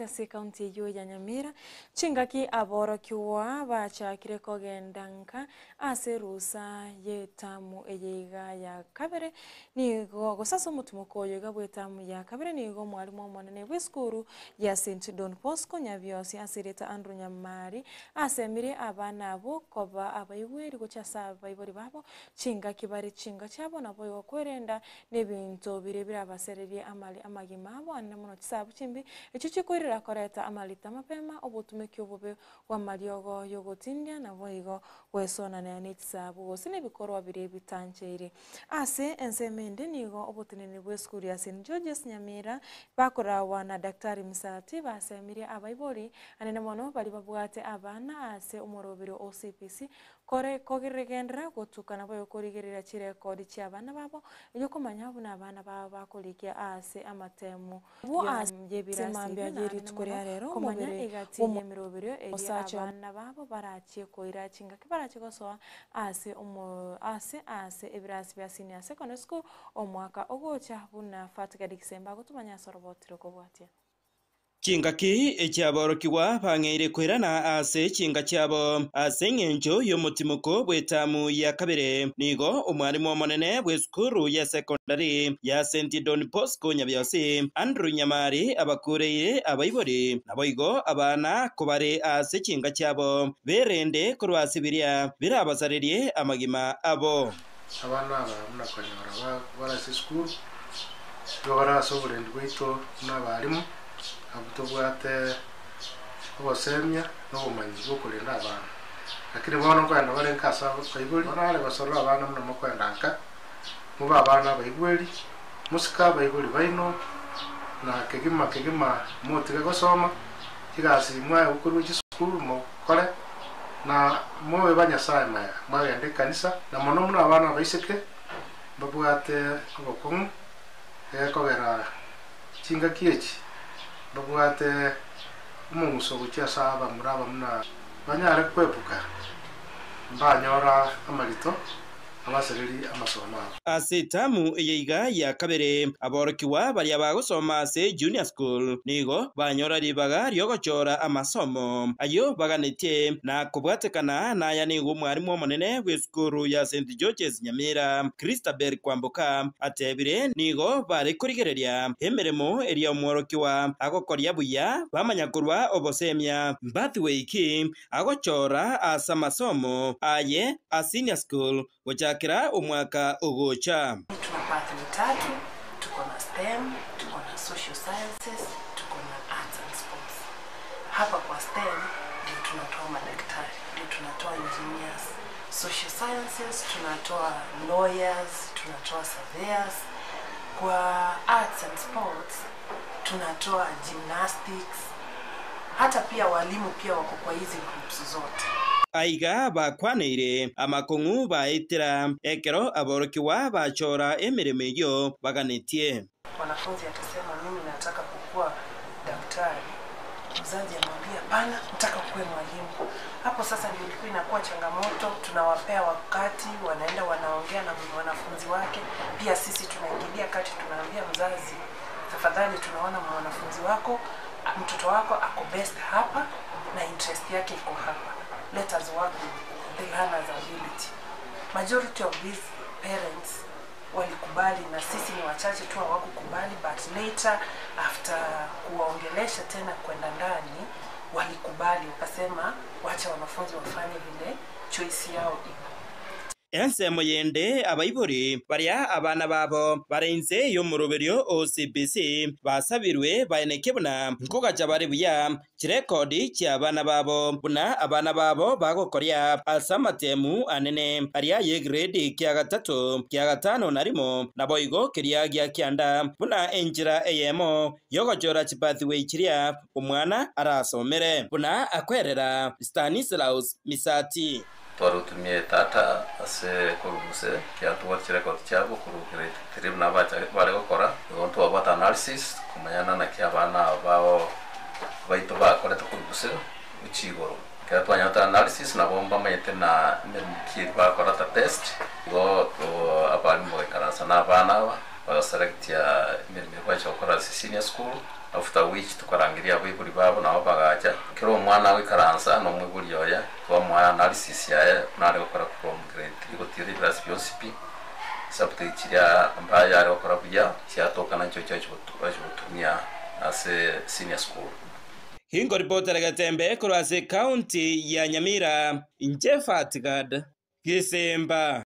Nyabate ase ekaunti eyio ya Nyamira, chingaki aborokigwa bachakire kogenda nka ase erusa y'etamu eye iga ya kabere, nigo gose ase omotimoko oyo iga bw'etamu ya kabere nigo omwalimu omonene bw'esukuru ya St Don Bosco Nyabiosi ase erieta Andrew Nyamari asemirie abana abwo koba abaigweri gochia ase abaibori babo chingaki bare chinka chiabo naboigo kwerenda Nebinto biria birabasererie amari amagima abo anene mono chisabu chimbe, echio chikoirera koreta amarita mapema, obotumeki obobe bw'amariogo y'ogotindia, naboigo gwesonanera ne chisabu gose nebikorwa biria bitancheiri. Ase ensemo ende nigo oboteneneri bw'esukuru ya St. George's Nyamira bakoragwa na Daktari Misati basemirie abaibori anene mono baria babwate abana ase omoroberi o CPC Kore kogeregenderera gotuka naboigo korigereria chirekodi chi'abana babo, erio komanya buna abana babo bakorigia aase amatemu y'ebirasi mambia ye rituko ria rero, komanya egati y'emeroberio eria abana babo barachie koira chingaki barachie gosoa aase aase aase ebirasi bia senior secondary school omwaka ogocha buna Fatgadi Gisemba agotumanya ase oroboti rokobwatia. Chingaki echiaborokigwa bang'eire koirana ase chinka chiabo ase engencho y'omotimoko bw'etamu ya kabere, nigo omwalimu omonene bw'esukuru y'esekondari ya St Don Bosco Nyabiosi, Andrew Nyamari abakureire abaibori naboigo abana kobare ase chinka chiabo berende korwa ase biria birabasarerie amagima abo. Abana aba buna konyora bare ase esukuru, nigo bare ase oborendi bwaito buna abalimu, abwo tobwate obosemia na obomanyi bw'okorenda abana. Lakini bono nkoenda bare nka ase abaibori, bono are gosorora abana buna mokoenda nka, mobe abana abaigweri, mosike abaibori baino, na kegima kegima motige gosoma, chigasi mwaye gokorwa chisukuru mokore. Na mobe ba Nyasae magega, mwagenda ekanisa, na mono buna abana abaiseke mbabwate obokong'u, egekogera chingaki echi mbabwate omong'uso gochia ase abamura aba buna banyare kwebuka, mbanyora amarito. abasereri amasomo abo. Ase etamu eye iga ya kabere, aborokigwa baria bagosoma ase Junior School nigo banyora ribaga riogochora amasomo ayio baganetie na kobwatekana naya nigo omwarimu omonene bw'esukuru ya St George's Nyamira, Christabel Kwamboka atebire nigo bare korigereria emeremo eria omworokigwa agokoria buya bamanya korwa obosemia. Birthway ki Agochora ase amasomo aye a senior school gochakera omwaka ogocha. Tuna pathway tatu, tuko na STEM, tuko na social sciences, tuko na arts and sports. Hapa kwa STEM ndio tunatoa madaktari, ndio tunatoa engineers. Social sciences tunatoa lawyers, tunatoa surveyors. Kwa arts and sports tunatoa gymnastics, hata pia walimu pia wako kwa hizi groups zote. Aiga bakwaneire amakong'u baetera ekero aborokigwa bachora emeremo eyio baganetie. Mwanafunzi atasema mimi nataka kukua daktari, mzazi amwambie hapana, nataka ukuwe mwalimu. Hapo sasa ndio ilikuwa inakuwa changamoto. Tunawapea wakati, wanaenda wanaongea na mwanafunzi wake. Pia sisi tunaingilia kati, tunaambia mzazi, tafadhali, tunaona mwanafunzi wako, mtoto wako ako best hapa na interest yake iko hapa, let us work with the learner's ability. Majority of these parents walikubali na sisi ni wachache tu hawakukubali, but later after kuwaongelesha tena kwenda ndani walikubali, wakasema wacha wanafunzi wafanye vile choice yao ipo. Ensemo yende abaibori baria abana babo bare inse y'omoroberio o CBC basabirwe baeneke buna nkogacha bare buya chirekodi chi'abana babo buna abana babo bagokoria ase amatemu anene aria y'egredi kia gatato, kia gatano na rimo, naboigo keria gia kianda buna enchera eyemo y'ogochora chipathway chiria omwana arasomere buna akwerera Stanislaus Misati. Twarutumie tata ase korwa gose ekiagera tobwate chirecord chiabo korwa grade three buna bacha bare gokora, igo ntwabwate analysis komanyana naki abana aba bao baito bakorete korwa gose gochia igoro. Ekero twanyorete analysis nabo mbamanyete na emeremo ki eria bakora ta test, igo abalimu bagaikaransa na abana aba bagaselectia emeremo eria bacha gokora ase senior school. After which tukarangiria abaibori babo nabo bagacha kero omwana agoikaransa na omoibori oye twamoa analysis yaye buna are gokora from grade 3 gotira ebirasi bionsi pi subject chiria mbaya are gokora buya chiatoka nachio chiachi gotumia ase senior school. Hingoripotera Getembe korwa ase county ya Nyamira, inche Fatgad Gisemba.